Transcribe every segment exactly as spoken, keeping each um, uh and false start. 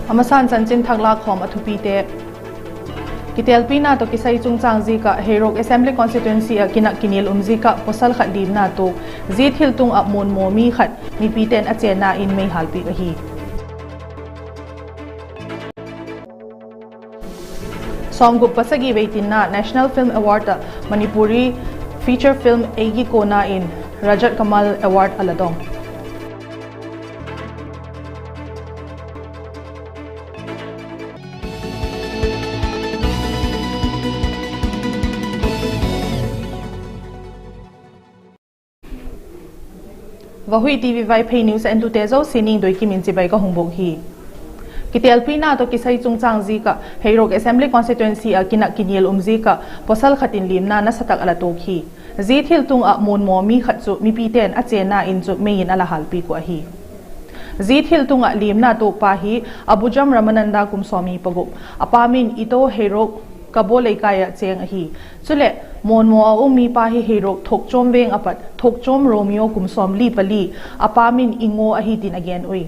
A masan chanchin thak lâkkhawm a thupite. Kitelpina tawh kisai chungchâng ziak ah Heirok Assembly Constituency ah kinak kinial um ziak ah pawsal khat limna tuak. Zia thiltung ah muanmaw mi khat mipite'n a chênna in mei hâlpiak ahi. Sawmgup pasagi vei tinna National Film Award ah Manipuri feature film Eigi Kona in Rajat Kamal Award a la dong. Vahui TV Vaiphei News a entute zosia Niangdoikim in chibai ka hung bûk hi. Kitelpina tawh kisai chungchâng ziak ah Heirok Assembly Constituency ah kinak kinial um ziak ah pawsal khat in limna nasatak a la tuak hi. Zia thiltung ah muanmaw mi khat chu mipite'n a chênna in chu mei in a la hâlpiak uh ahi. Zia thiltung ah limna tuakpa hi Abujam Ramananda kum sawmni pagup, a pa min Ito, Heirok Kabo Leikai ah chêng ahi. Chuleh, muanmaw a um mipa hi Heirok Thokchom veng a pat Thokchom Romeo kum sawmli pali, a pa min Ingo ahi tin a gen ui.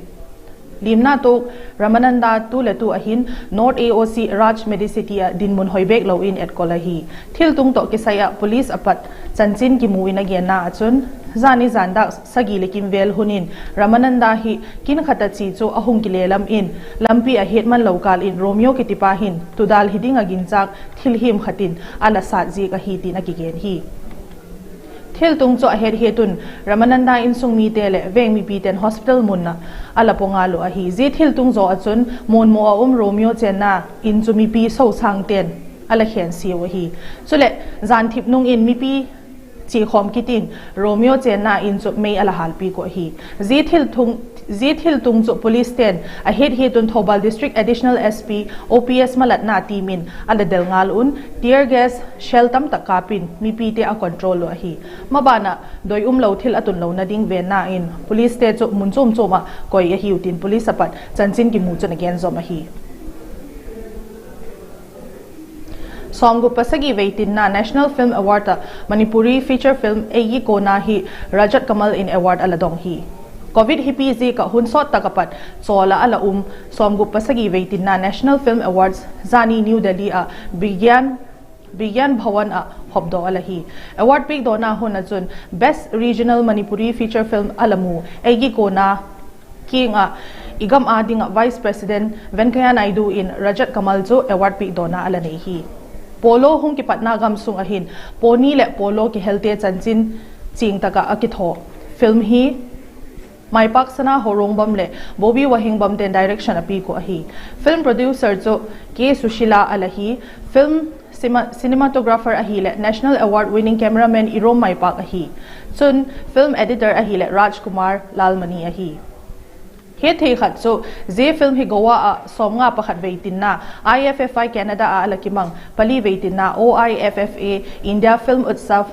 Limna tuak Ramananda tu le tu a hin North AOC Raj Medicity ah dinmun hoi bêk lo in etkol ahi. Thiltung tawh kisai ah police a pat chanchin kimu in a genna ah chun, zani zan dâk sagi leh kim vêl hun in Ramananda hi kin khat ah chia chu a hung kile lam in, lampi ah hetman lo kâl in Romeo kitipa hin tudal hi ding ah ginchâk thil hiam khat in a la sat ziak ahi tin a kigen hi. Thiltung chu a hethiat un Ramananda insung mite leh veng mipite'n hospital mun ah a la paw ngal uh ahi. Zia thiltung zaw ah chun muanmaw a um Romeo chênna in chu mipi sosângte'n a la khensia uh ahi. Chuleh, janthip nung in mipi chiakhawm kit in Romeo chênna in chu mei a la hâlpiak uh ahi. Zia thiltung chu policete'n a hethiat un Thoubal District Additional SP OPS malatna team in a la del ngal un tear gas shell tamtak kâp in mipite a control uh ahi. Maban ah doi umlo thil a tunlona ding venna in policete chu mun chuam chuam ah koi ahiu tin police a pat chanchin kimu chun a gen zawm ahi. Sawmgup pasagi vei tinna National Film Award ah Manipuri feature film Eigi Kona hi Rajat Kamal in award a la dong hi. Covid hipi ziak ah hun sawt tak ah pat chawl ah a la um sawmgup pasagi vei tinna National Film Awards zani New Delhi ah Vigyan, Vigyan Bhawan ah hopdaw a la hi. Award piakdawna hun ah chun Best Regional Manipuri Feature Film a la mu Eigi Kona kiang ah i gam â ding ah Vice President Venkaiah Naidu in Rajat Kamal chu award piakdawna a la nei hi. Polo hung kipatna gam sung ah hin pony leh polo kihelte chanchin chiang tak ah a kithaw film hi Maipakchana Haorongbam leh Bobby Wahengbamte'n direction a piak uh ahi. Film producer chu K Sushila a la hi. Film cima-, cinematographer ahileh National Award winning cameraman Irom Maipak ahi. Chun film editor ahileh Rajkumar Lalmani ahi. Hetthei khat chu zia film hi Goa ah sawmnga pakhat vei tinna I F F I Canada ah a la kimang, pali vei tinna O I F F A India Film Utsav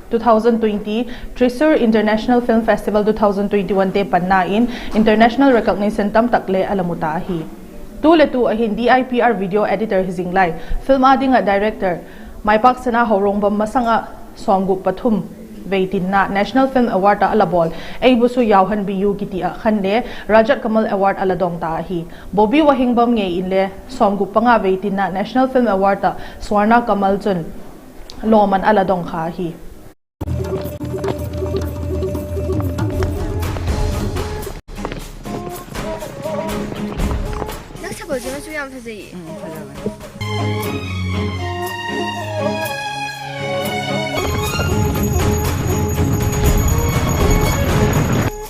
two thousand twenty, Thrissur International Film Festival two thousand twenty-onete panna in international recognition tamtak le a la mu ta ahi. Tu leh tu ah hin D I P R video editor hi zing lai film â ding ah director Maipakchana Haorongbam masang ah sawmgup pathum vei tinna National Film Award ah a la bawl Eibusu Yauhan Biyu kiti ah khan le Rajat Kamal Award a la dong ta ahi. Bobby Wahengbam ngei inle sawmgup panga vei tinna National Film Award ah Swarna Kamal chun lawman a la dong kha ahi.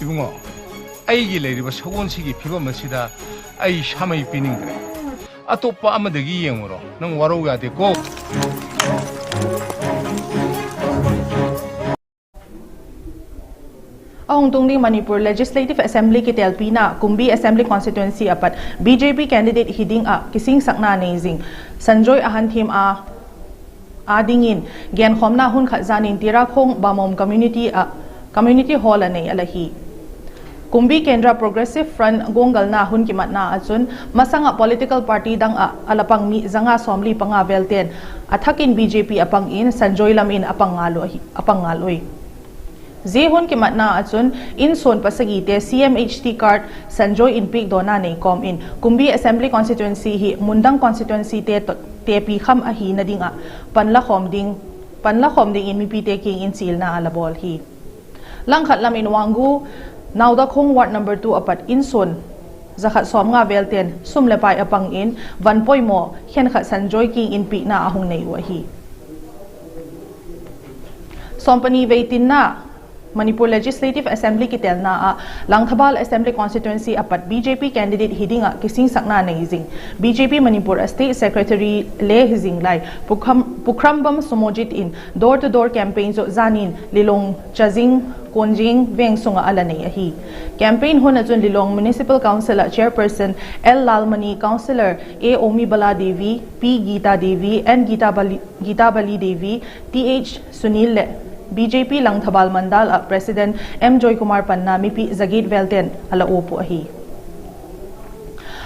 ꯏꯕꯨꯡꯉꯣ, ꯑꯩꯒꯤ ꯂꯩꯔꯤꯕ ꯁꯒꯣꯜꯁꯤꯒꯤ ꯐꯤꯕꯝ ꯑꯁꯤꯗ ꯑꯩ ꯁꯥꯃꯩ ꯄꯤꯅꯤꯡꯗ꯭ꯔꯦ꯫ ꯑꯇꯣꯞꯄ ꯑꯃꯗꯒꯤ ꯌꯦꯡꯉꯨꯔꯣ꯫ ꯅꯪ ꯋꯥꯔꯧ ꯌꯥꯗꯦꯀꯣ꯫ A hung tung ding Manipur Legislative Assembly kitelpina Kumbi Assembly Constituency ah pat B J P candidate hi ding ah kisingsakna nei zing Sanjoy Ahanthem â dingin genkhawmna hun khat zan in Tirakhong Bamom Community ah, Community Hall ah nei a la hi. Kumbi Kendra Progressive Front guanggalna hun kimatna ah chun masang ah political party dang ah a la pang mi zanga sawmli panga vêlte'n a thak in B J P a pang in Sanjoy lam in a pang ngal ui. Zia hun kimatna ah chun insuan pasagite C M H T card Sanjoy in piakdawna nei kawm in, Kumbi Assembly Constituency hi mundang constituencyte tawh tepi kham ahina ding ah panlakhawm dingin mipite kiang in chialna a la bawl hi. Langkhat lam in Wangoo, Naodakhong Ward number two a pat insuan zakhat sawmnga velte'n sum leh pai a pang in van poimaw khenkhat Sanjoy kiang in piakna a hung nei uh ahi. Sawmpani vei tinna Manipur Legislative Assembly kitelna ah Langthabal Assembly Constituency a pat B J P candidate hi ding ah kisingsakna nei zing, B J P Manipur a State Secretary le hi zing lai Pukhrambam Sumojit in door to door campaign chu zanin Lilong, Chazing, Konjing veng sung ah a la nei ahi. Campaign hun ah chun Lilong Municipal Council ah Chairperson L Lalmani, Councillor A Omibala Devi, P Geeta Devi, N Geetabali Devi, Th Sunil leh B J P Langthabal Mandal ah President M Joykumar panna mipi zagiat velte'n a la uap uh ahi.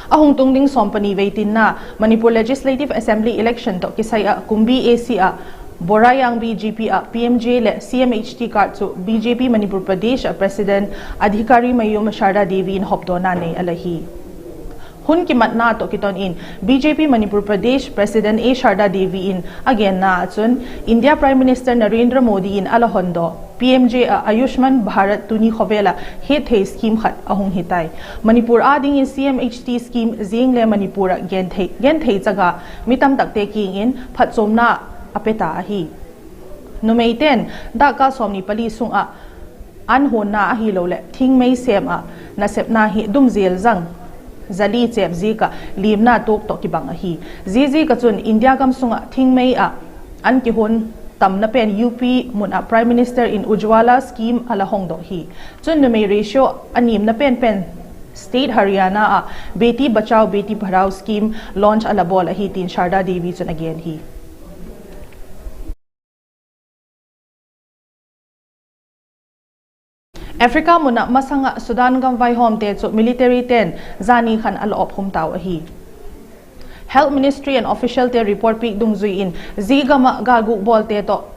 A hung tung ding sawmpani vei tinna Manipur Legislative Assembly election tawh kisai ah Kumbi A C ah Borayang B G P ah P M J leh C M H T card chu B J P Manipur Pradesh ah President Adhikarimayum Sharda Devi in hopdawna nei a la hi. Hun kimatna tawh kiton in B J P Manipur Pradesh President A Sharda Devi in a genna ah chun India Prime Minister Narendra Modi in a la hondaw P M J ah Ayushman Bharat tuni khawvel ah hetthei scheme khat a hung hi tai. Manipur â dingin C M H T scheme ziang le Manipur ah genthei chaga mi tamtakte kiang in phatchuamna a pe ta ahi. Numeite'n dakkal sawmni pali sung ah an huanna ahiloleh thingmei sêm ah nasepna hi dum zel zang, zali chêp ziak ah liamna tuak tawh kibang ahi. Ziaziak ah chun India gam sung ah thingmei ah an kihuan tamna pen U P mun ah Prime Minister in Ujjwala scheme a la hongdok hi. Chun numei ratio a niamna pen pen state Haryana ah Beti Bachao Beti Padhao scheme launch a la bawl ahi tin Sharda Devi chun a gen hi. Africa mun ah masang ah Sudan gam vaihawmte chu militaryte'n zani khan a la op khum tau ahi. Health Ministry and officialte report piak dungzui in zia gam ah gâlguk bawlte tawh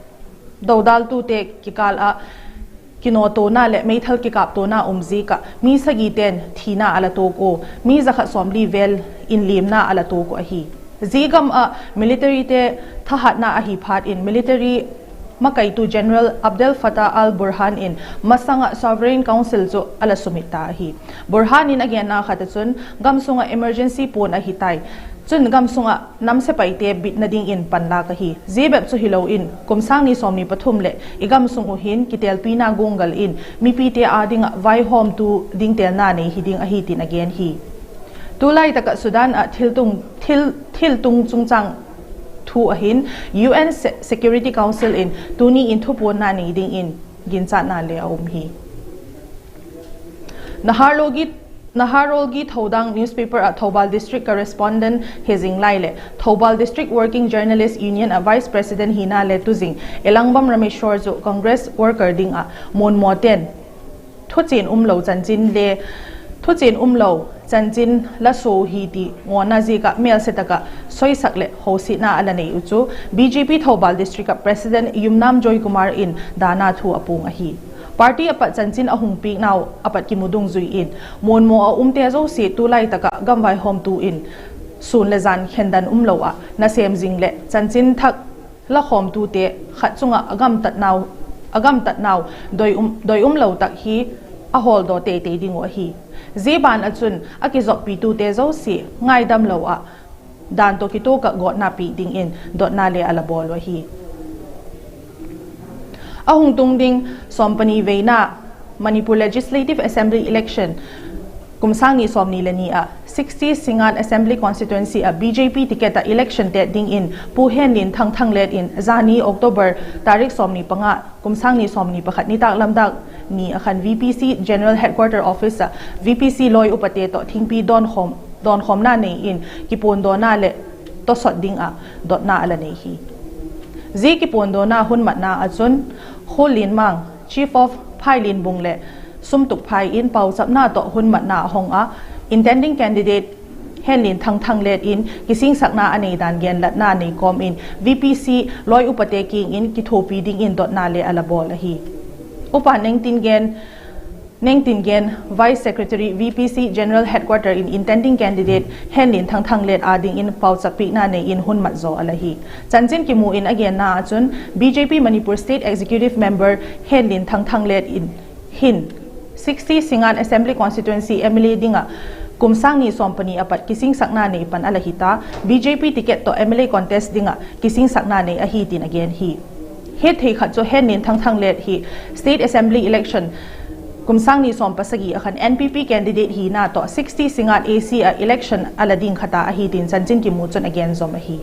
dodaltute kikâl ah kinawtona leh meithal kikâptona um ziak ah mi sagite'n thina a la tuak ua, mi zakhat sawmli vel in liamna a la tuak uh ahi. Zia gam ah militaryte thahatna ahi phat in military makaitu General Abdel Fattah al-Burhan in masang ah Sovereign Council chu a la sumit ta ahi. Burhan in a genna khat ah chun gam sung ah emergency puan ahi tai. Chun gam sung ah nam sepaite bitna dingin panlâk ahi. Zia bep chu hilo in kum sâng ni sawmni pathum leh i gam sung uh hin kitelpina guanggal in mipite â ding ah vaihawmtu ding telna nei hi ding ahi tin a gen hi. Tulai tak ah Sudan ah thiltung chungchâng thu ah hin U N Security Council in tuni in thupuanna nei dingin ginchatna le a um hi. Naharolgi Thodang newspaper ah Thoubal District correspondent hi zing lai leh Thoubal District Working Journalist Union ah Vice President hina le tu zing Elangbam Rameshwar chu Congress worker ding ah muanmawte'n thuchian umlo chanchin le thuchian umlo chanchin la sua hi ti ngawna ziak ah mêlse tak ah soisak leh hosiatna a la nei uh chu B J P Thoubal District ah President Yumnam Joykumar in dana thu a puang ahi. Party a pat chanchin a hung piaknau a pat kimu dungzui in muanmaw a umte zosia tulai tak ah gamvaihawmtu in sûn leh jan khendan umlo ah nasêm zing leh chanchin thak lakhawmtute khat chung ah a gamtatnau doi umlo tak hi a hawldaw teitei ding uh ahi. Zia ban ah chun a kizoppitute zosia ngaidamlo ah dan tawh kituak ah gawtna piak dingin dotna le a la bawl uh ahi. A hung tung ding sawmpani veina Manipur Legislative Assembly election kum sâng ni sawmni le ni ah sixty Singngat Assembly Constituency ah B J P ticket ah election tet dingin Pu Henlin Thangthanglet in zani October tarik sawmni panga kum sâng ni sawmni pakhat nitâk lam dâk ni ah khan V P C General Headquarter Office ah V P C lawi upate tawh thingpi dawnkhawmna nei in kipuandawna leh tawsot ding ah dotna a la nei hi. Zia kipuandawna hun matna ah chun Khuallianmang, Chief of Phailinbung leh Sumtukphai in pauchapna tawh hun matna a hong a, intending candidate Henlin Thangthanglet in kisingsakna a nei dan genlatna nei kawm in V P C lawi upate kiang in kithuapi dingin dotna le a la bawl ahi. Upa Nengtingen, Nengtingen, Vice Secretary, V P C General Headquarter in intending candidate Henlin Thangthanglet â dingin pauchap piakna nei in hun mat zaw a la hi. Chanchin kimu in a genna ah chun, B J P Manipur State Executive Member Henlin Thangthanglet in hin sixty Singngat Assembly Constituency M L A ding ah kum sâng ni sawm pani a pat kisingsakna nei pan a la hi ta, B J P ticket tawh M L A contest ding ah kisingsakna nei ahi tin a gen hi. Hetthei khat chu Henlin Thangthanglet hi State Assembly election kum sâng ni sawm pasagi ah khan N P P candidate hina tawh sixty Singngat A C ah election a la ding khat a ahi tin chanchin kimu chun a gen zawm ahi.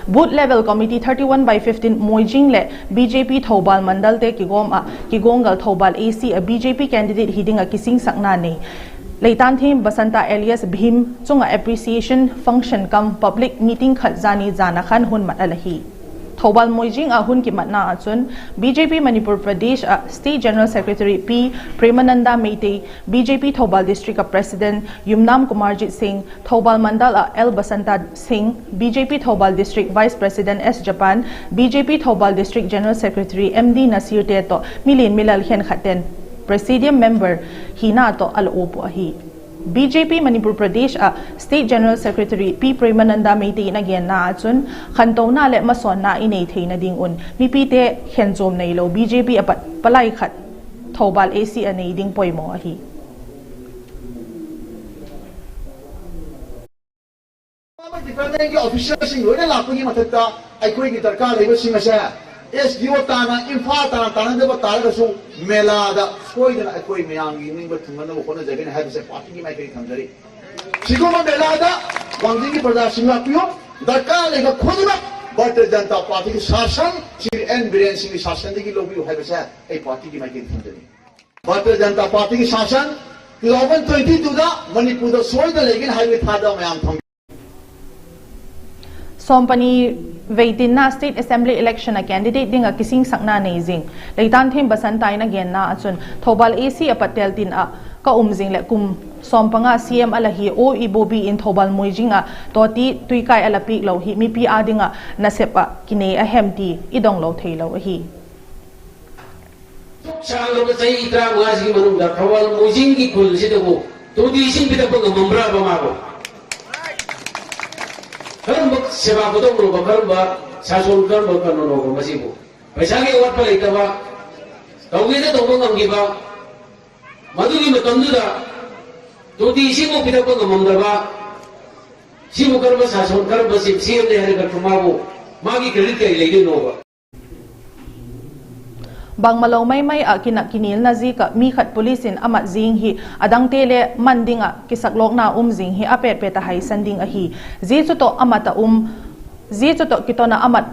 Booth Level Committee thirty-one by fifteen Moijing leh B J P Thoubal Mandalte kigawm ah kigonggal Thoubal A C ah B J P candidate hi ding ah kisingsakna nei Leitanthem Basanta alias Bhim chung ah appreciation function cum public meeting khat zani zan a khan hun mat a la hi. Thoubal Moijing ah hun kimatna ah chun B J P Manipur Pradesh ah State General Secretary P Premananda Meitei, B J P Thoubal District ah President Yumnam Kumarjit Singh, Thoubal Mandal ah L Basanta Singh, B J P Thoubal District Vice President S Japan, B J P Thoubal District General Secretary M D Nasir te tawh milian milal khenkhat ten Presidium member hina tawh a la uap uh ahi. B J P Manipur Pradesh ah State General Secretary P Premananda Meitei in a genna ah chun, khantona leh masawnna i nei theina ding un mipite khenchuam neilo B J P a pat palai khat Thoubal A C a nei ding poimaw ahi. Department ki officialꯁꯤꯡ ꯂꯣꯏꯅ ꯂꯥꯛꯄꯒꯤ ꯃꯊꯛꯇ ꯑꯩꯈꯣꯏꯒꯤ ꯗꯔꯀꯥꯔ ꯂꯩꯕꯁꯤꯡ ꯑꯁꯦ S D O ꯇꯥꯅ, ꯏꯝꯐꯥꯜ ꯇꯥꯅ ꯇꯥꯟꯅꯗꯕ ꯇꯥꯔꯒꯁꯨ ꯃꯦꯂꯥꯗ ꯁꯣꯏꯗꯅ ꯑꯩꯈꯣꯏ ꯃꯌꯥꯝꯒꯤ ꯅꯤꯡꯕ ꯊꯨꯡꯅꯅꯕ ꯍꯣꯠꯅꯖꯒꯅꯤ ꯍꯥꯏꯕꯁꯦ ꯄꯥꯔꯇꯤꯒꯤ ꯃꯥꯏꯀꯩ ꯊꯝꯖꯔꯤ꯫ ꯁꯤꯒꯨꯝꯕ ꯃꯦꯂꯥꯗ ꯋꯥꯡꯖꯤꯡꯒꯤ ꯄ꯭ꯔꯖꯥꯁꯤꯡ ꯂꯥꯛꯄꯤꯌꯨ, ꯗꯔꯀꯥꯔ ꯂꯩꯕ ꯈꯨꯗꯤꯡꯃꯛ ꯚꯥꯔꯇꯤꯌ ꯖꯅꯇꯥ ꯄꯥꯔꯇꯤꯒꯤ ꯁꯥꯁꯟ ꯁ꯭ꯔꯤ ꯑꯦꯟ ꯕꯤꯔꯦꯟ ꯁꯤꯡꯒꯤ ꯁꯥꯁꯟꯗꯒꯤ ꯂꯧꯕꯤꯌꯨ ꯍꯥꯏꯕꯁꯦ ꯑꯩ ꯄꯥꯔꯇꯤꯒꯤ ꯃꯥꯏꯀꯩꯗ ꯊꯝꯖꯅꯤꯡꯉꯤ꯫ ꯚꯥꯔꯇꯤꯌ ꯖꯅꯇꯥ ꯄꯥꯔꯇꯤꯒꯤ ꯁꯥꯁꯟ two thousand twenty twoꯗ ꯃꯅꯤꯄꯨꯔꯗ ꯁꯣꯏꯗꯅ ꯂꯩꯒꯅꯤ ꯍꯥꯏꯕꯒꯤ ꯊꯥꯖꯕ ꯃꯌꯥꯝ ꯊꯝ Sawmpani vei tinna State Assembly election ah candidate ding ah kisingsakna nei zing Leitanthem Basanta in a genna ah chun, Thoubal A C ah Patel tin ah ka um zing leh kum sawmpanga C M a la hi O. Ibobi in Thoubal Moijing ah tawti tuikai a la piak lo hi mipi â ding ah nasep ah kinei a hem ti i dong lo theilo ahi. ꯆꯥꯡ ꯂꯧꯕ ꯆꯍꯤ ꯇꯔꯥꯃꯉꯥꯁꯤꯒꯤ ꯃꯅꯨꯡꯗ ꯊꯧꯕꯥꯜ ꯃꯣꯏꯖꯤꯡꯒꯤ ꯈꯨꯜꯁꯤꯗꯕꯨ ꯇꯣꯇꯤ ꯏꯁꯤꯡ ꯄꯤꯊꯛꯄ ꯉꯝꯃꯝꯕ꯭ꯔꯕ ꯃꯥꯕꯨ? ꯀꯔꯝꯕ ꯁꯦꯕꯥ ꯈꯨꯗꯣꯡꯅꯣꯕ, ꯀꯔꯝꯕ ꯁꯥꯁꯣꯟ, ꯀꯔꯝꯕ ꯀꯩꯅꯣꯅꯣꯕ ꯃꯁꯤꯕꯨ? ꯄꯩꯁꯥꯒꯤ ꯑꯋꯥꯠꯄ ꯂꯩꯇꯕ, ꯇꯧꯒꯦꯗ ꯇꯧꯕ ꯉꯝꯈꯤꯕ, ꯃꯗꯨꯒꯤ ꯃꯇꯝꯗꯨꯗ ꯇꯣꯇꯤ ꯏꯁꯤꯡꯕꯨ ꯄꯤꯊꯛꯄ ꯉꯝꯃꯝꯗꯕ, ꯁꯤꯕꯨ ꯀꯔꯝꯕ ꯁꯥꯁꯣꯟ, ꯀꯔꯝꯕ ꯁꯤ-, C M ꯅꯤ ꯍꯥꯏꯔꯒ ꯃꯥꯕꯨ, ꯃꯥꯒꯤ credit ꯀꯔꯤ ꯂꯩꯗꯣꯏꯅꯣꯕ? Bangmalo Maimai ah kinak kinilna ziak ah mi khat police in a mat zing hi a dangte le man ding ah kisaklawkna um zing hi a pet pet a haisan ding ahi. Zia chu tawh a mat a um, zia chu tawh kiton ah a mat,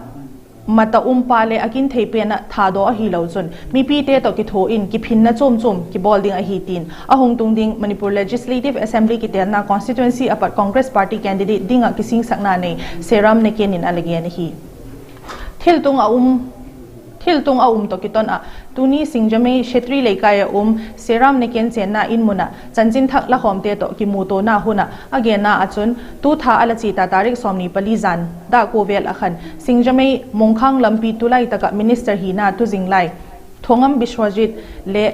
mat a um pa le a kin thei pen ah thadaw ahilo chun mipite tawh kithua in kiphinna chuam chuam kibawl ding ahi tin a hung tung ding Manipur Legislative Assembly kitelna constituency ah pat Congress Party candidate ding ah kisingsakna nei Seram Neken in a la gen ahi. Thiltung a um, thiltung a um tawh kiton ah tuni Singjamei Shetri Leikai ah um Seram Neken chênna in mun ah chanchinthak lakhawmte tawh kimutuana hun ah a genna ah chun tu tha a la chia ta tarik sawmni pali zan dak kua vêl ah khan Singjamei Mongkhang lampi tulai tak ah minister hina tuzing lai Thongam Biswajit le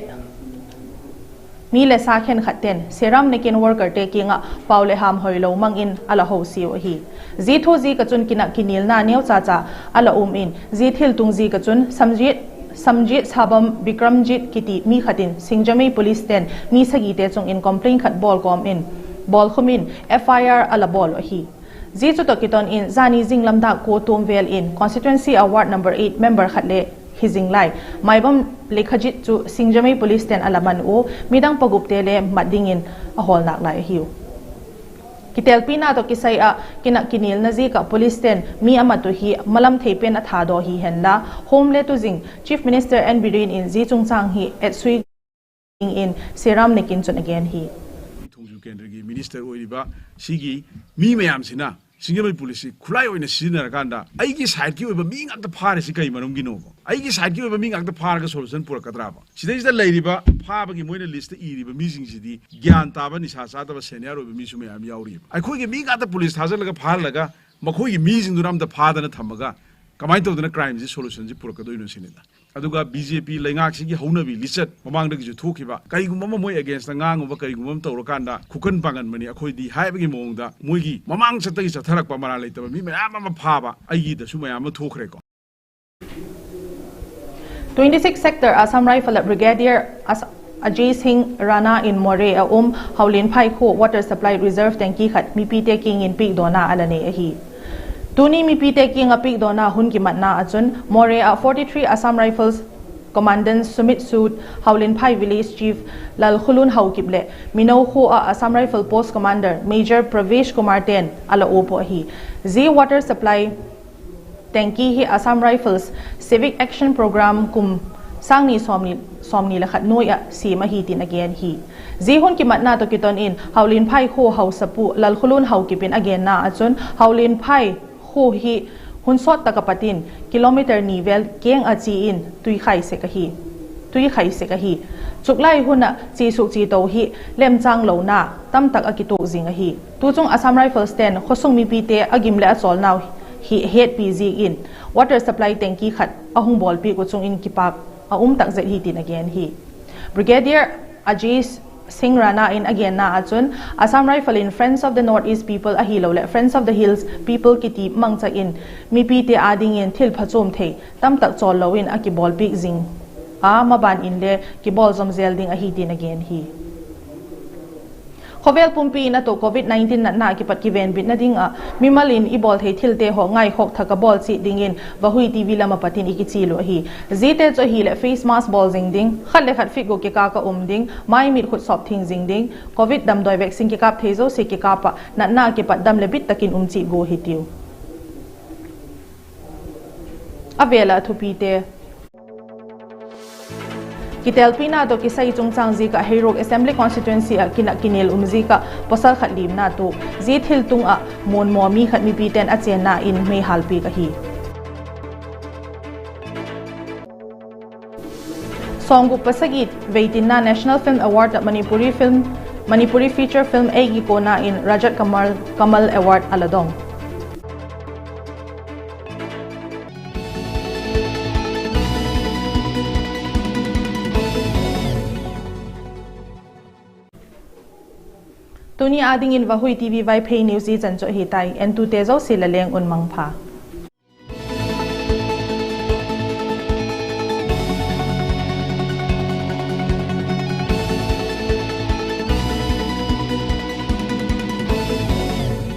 mi le sa khenkhat ten Seram Neken workerte kiang ah pau le ham hoilo mang in a la hosiau ahi. Zia thu ziak ah chun kinak kinilna neuchacha a la um in zia thiltung ziak ah chun Samjit, Samjit Sabam Bikramjit kiti mi khat in Singjamei police ten mi sagite chung in complaint khat bawl kawm in, bawlkhum in F I R a la bawl uh ahi. Zia chu tawh kiton in zani zinglam dak kua tuam vêl in constituency ah ward number eight member khat le hi zing lai Maibam Lekhajit chu Singjamei police ten a la man u, midang pagupte le mat dingin a hawl nâk lai ahiu. Kitelpina tawh kisai ah kinak kinilna ziak ah police ten mi a mat uh hi malam thei pen a thadaw hi henla, Home le tuzing Chief Minister N Biren in zia chungchâng hi etsui dingin Seram Neken chun a gen hi. ꯊꯣꯡꯖꯨ ꯀꯦꯟꯗ꯭ꯔꯒꯤ ꯃꯤꯅꯤꯁꯇꯔ ꯑꯣꯏꯔꯤꯕ ꯁꯤꯒꯤ ꯃꯤ ꯃꯌꯥꯝꯁꯤꯅ ꯁꯤꯡꯖꯃꯩ ꯄꯨꯂꯤꯁꯁꯤ ꯈꯨꯠꯂꯥꯏ ꯑꯣꯏꯅ ꯁꯤꯖꯤꯟꯅꯔꯀꯥꯟꯗ ꯑꯩꯒꯤ ꯁꯥꯏꯠꯀꯤ ꯑꯣꯏꯕ ꯃꯤ ꯉꯥꯛꯇ ꯐꯥꯔꯤꯁꯤ ꯀꯩ ꯃꯔꯝꯒꯤꯅꯣꯕ? ꯑꯩꯒꯤ ꯁꯥꯏꯠꯀꯤ ꯑꯣꯏꯕ ꯃꯤ ꯉꯥꯛꯇ ꯐꯥꯔꯒ ꯁꯣꯂꯨꯁꯟ ꯄꯨꯔꯛꯀꯗ꯭ꯔꯥꯕ? ꯁꯤꯗꯩꯁꯤꯗ ꯂꯩꯔꯤꯕ ꯐꯥꯕꯒꯤ ꯃꯣꯏꯅ ꯂꯤꯁꯇ ꯏꯔꯤꯕ ꯃꯤꯁꯤꯡꯁꯤꯗꯤ ꯒ꯭ꯌꯥꯟ ꯇꯥꯕ ꯅꯤꯁꯥ ꯆꯥꯗꯕ ꯁꯦꯅꯤꯌꯔ ꯑꯣꯏꯕ ꯃꯤꯁꯨ ꯃꯌꯥꯝ ꯌꯥꯎꯔꯤꯕ꯫ ꯑꯩꯈꯣꯏꯒꯤ ꯃꯤ ꯉꯥꯛꯇ ꯄꯨꯂꯤꯁ ꯊꯥꯖꯤꯜꯂꯒ ꯐꯥꯍꯜꯂꯒ ꯃꯈꯣꯏꯒꯤ ꯃꯤꯁꯤꯡꯗꯨꯅ ꯑꯝꯇ ꯐꯥꯗꯅ ꯊꯝꯃꯒ ꯀꯃꯥꯏꯅ ꯇꯧꯗꯅ crimeꯁꯤ solutionꯁꯤ ꯄꯨꯔꯛꯀꯗꯣꯏꯅꯣ ꯁꯤꯅꯤꯗ꯫ ꯑꯗꯨꯒ BJP ꯂꯩꯉꯥꯛꯁꯤꯒꯤ ꯍꯧꯅꯕꯤ ꯂꯤꯆꯠ ꯃꯃꯥꯡꯗꯒꯤꯁꯨ ꯊꯣꯛꯈꯤꯕ, ꯀꯔꯤꯒꯨꯝꯕ ꯑꯃ ꯃꯣꯏ againstꯇ ꯉꯥꯡꯉꯨꯕ, ꯀꯔꯤꯒꯨꯝꯕ ꯑꯃ ꯇꯧꯔꯀꯥꯟꯗ ꯈꯨꯀꯟ ꯄꯥꯡꯒꯟꯕꯅꯤ ꯑꯩꯈꯣꯏꯗꯤ ꯍꯥꯏꯕꯒꯤ ꯃꯑꯣꯡꯗ ꯃꯣꯏꯒꯤ ꯃꯃꯥꯡ ꯆꯠꯇꯒꯤ ꯆꯠꯊꯔꯛꯄ ꯃꯔꯥꯜ ꯂꯩꯇꯕ ꯃꯤ ꯃꯌꯥꯝ ꯑꯃ ꯐꯥꯕ, ꯑꯩꯒꯤꯗꯁꯨ ꯃꯌꯥꯝ ꯑꯃ ꯊꯣꯛꯈ꯭ꯔꯦꯀꯣ꯫ Twenty six sector Assam Rifle Brigadier As-, Ajay Singh Rana in Moreh a um Hawlenphai khua water supply reserve tanki khat mipite kiang in piakdawna a la nei ahi. Tuni mipite kiang ah piakdawna hun kimatna ah chun Moreh ah forty three Assam Rifles Commandant Sumit Sood, Hawlenphai Village Chief Lalkhulun Haokip leh Mino khua ah Assam Rifle Post Commander Major Pravesh Kumar ten a la uap uh ahi. Zia water supply tanki hi Assam Rifles Civic Action Programme kum sângni sawmni, sawmni le khat nuai ah siam ahi tin a gen hi. Zia hun kimatna tawh kiton in Hawlenphai khua hausapu Lalkhulun Haokip in a genna ah chun Hawlenphai khua hi hun sawt tak ah pat in kilometer ni vel keng ah chia in tui khai sek ahi. Tui khai sek ahi. Chuklai hun ah chia suk chia to hi lemchâng lona tamtak a kituak zing ahi. Tuchung Assam Rifles ten khawsung mipite a gim leh a chawlnau hi hetpi ziak in water supply tanki khat a hung bawlpiak uh chung in kipâk a um tak zet hi tin a gen hi. Brigadier Ajay Singh Rana in a genna ah chun Assam Rifle in Friends of the North East People ahiloleh Friends of the Hills People kiti mangcha in mipite â dingin thil phachuam thei tamtak chawl lo in a kibawlpiak zing a, maban inle kibawl zom zel ding ahi tin a gen hi. Khawvel pumpi in a tuak Covid nineteen natna ah kipat kivenbitna ding ah mimal in i bawl thei thilte haw ngaikhawk thak a bawl chiat dingin Vahui TV lam ah pat in i kichial uh ahi. Ziate chu ahileh face mask bawl zing ding, khat le khat feet gua kikâl ah um ding, mai mit khut sawp thing zing ding, Covid damdawi vaccine kikâp thei zosia kikâp ah natna ah kipat dam leh bit tak in um chiat gua hitiu. A vêl ah thupite. Kitelpina tawh kisai chungchâng ziak ah Heirok Assembly Constituency ah kinak kinêl um ziak ah pawsal khat liamna tuak. Zia thiltung ah muanmaw mi khat mipite'n a chênna in mei hâlpiak ahi. Sawmgup pasagi veitinna National Film Award ah Manipuri film, Manipuri feature film Eigi Kona in Rajat Kamal, Kamal Award a la dong. Tuni â dingin Vahui TV Vaiphei news i chan chu ahi tai. Entute zosia la leng un mangpha.